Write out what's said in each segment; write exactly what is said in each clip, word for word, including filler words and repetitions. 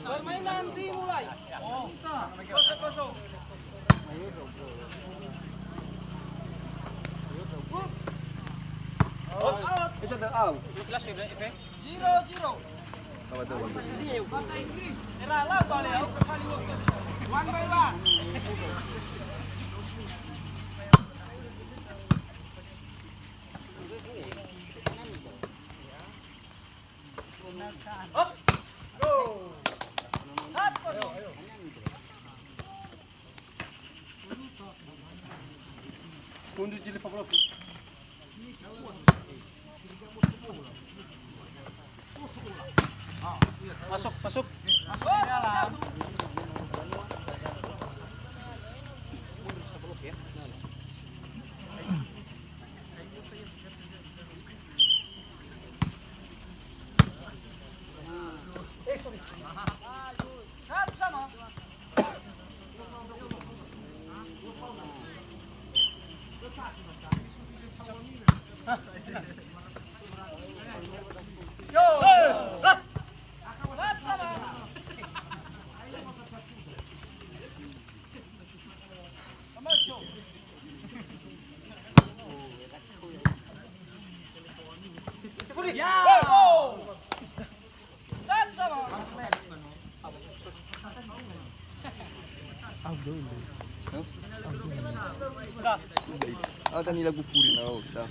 Permainan dimulai. Kosong kosong. Out, out. Zero zero. Bahasa Inggris. Era laba le, aku kembali waktu. One by one. Up. Go. Satu kosong. Kundu jili fa bolofi. Masuk, masuk. Masuk di dalam. Hah? Ah, tani lagu furi na, oh, dah.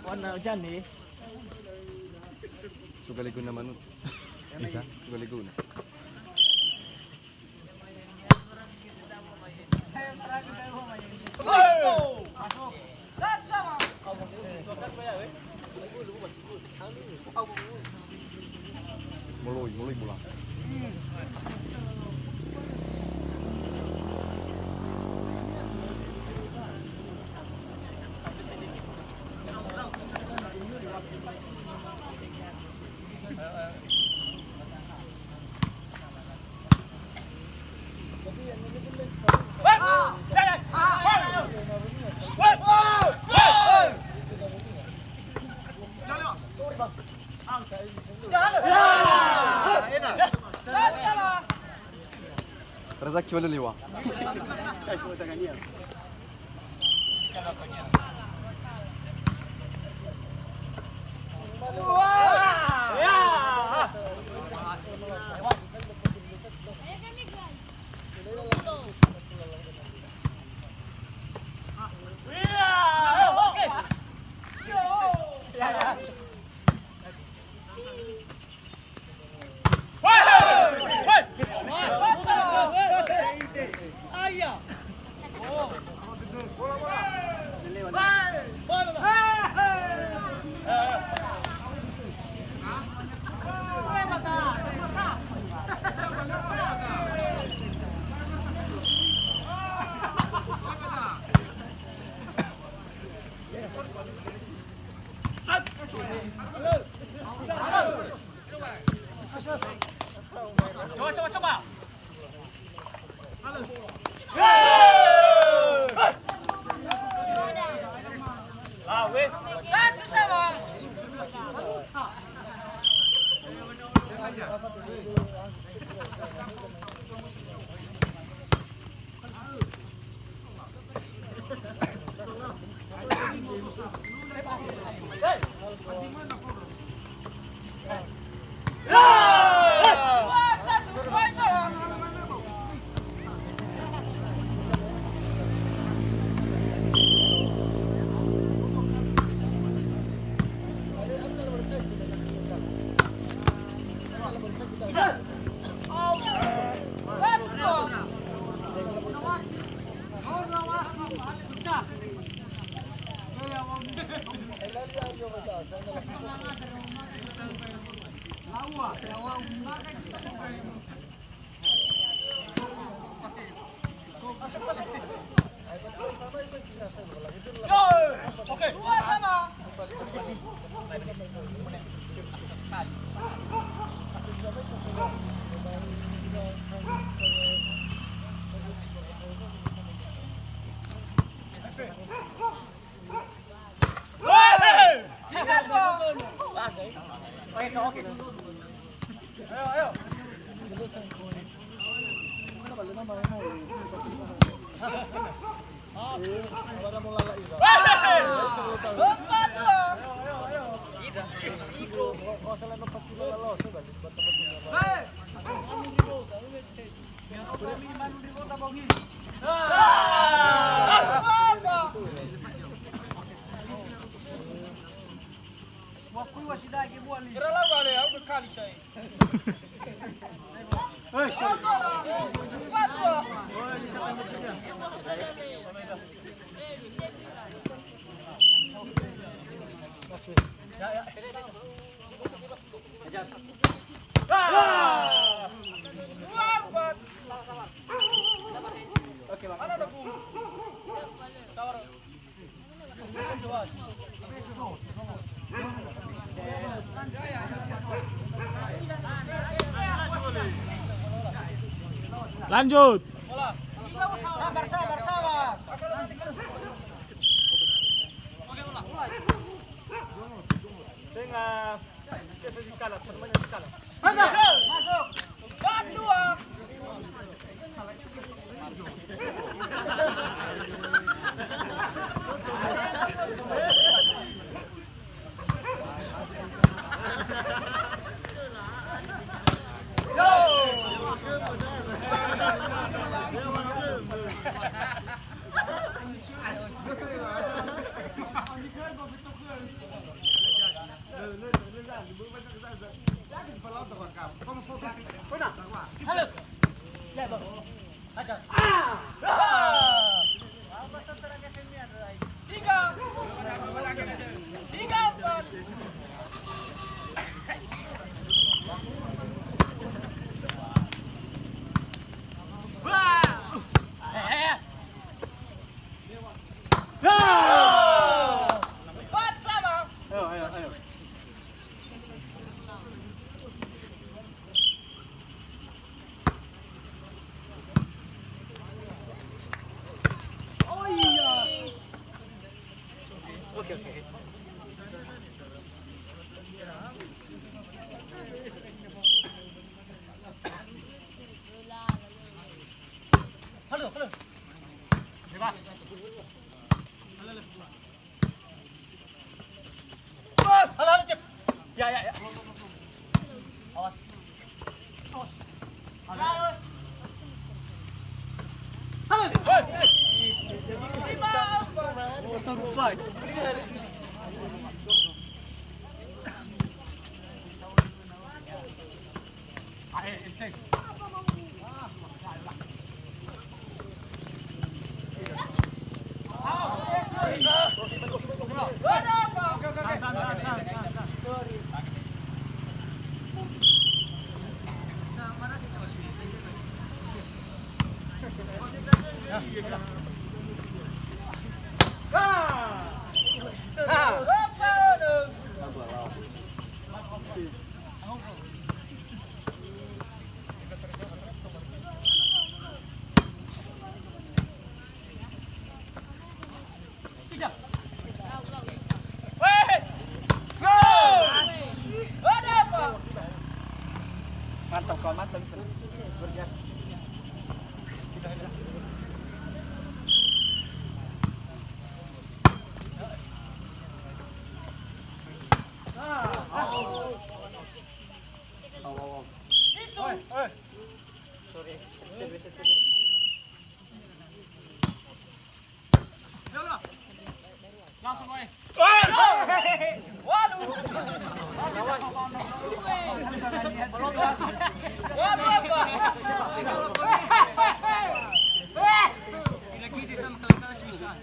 Warna hujan nih. Suka lagu nama nu? Bisa. Suka lagu na. Moloi, moloi bola. Razaki wale lewa. Coba, coba, coba. Satu sama. Wa kui wa sidagi bua li. Kira lawa le, au kali sai. Lanjut. Sabar, sabar, sabar. Tengah. Masuk. Dua. Halo, halo. Bebas. Halo, halo, Cep. Ya, ya, ya. Awas. Awas. Halo. Halo. Hei. What the fuck? Mantap, Pak, mantap. Langsung, oi. Walu. Walu apa? Lagi dia sama kalau susah.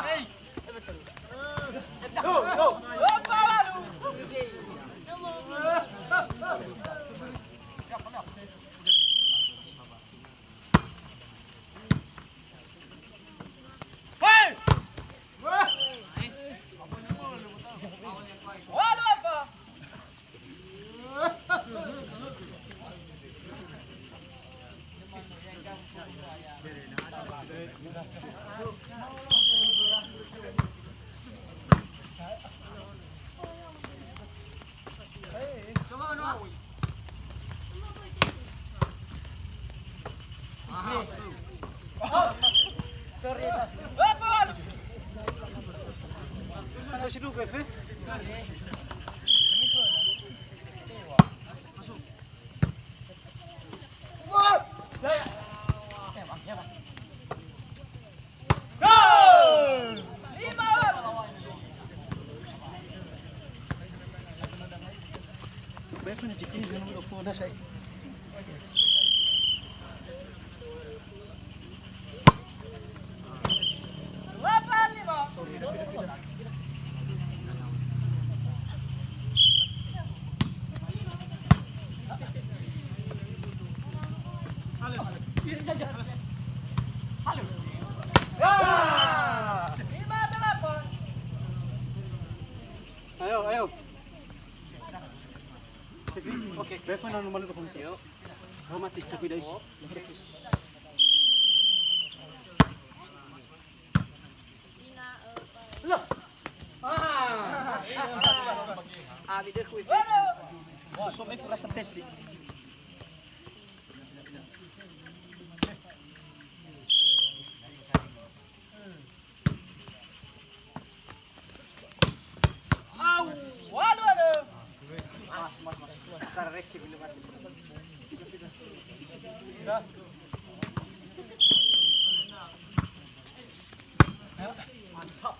Hei. Go, go. Apa walu? Coba, Noah. Sorry. Ada si Duke, Fe? Ayo, ayo. Oke. Befa na nomor lu. Yo. Romantis tapi dai. Loh. Ah. Abi deh kuis. Suami kurasa tesi. Au, alu, alu. Sarareki bilu mati. Mantap.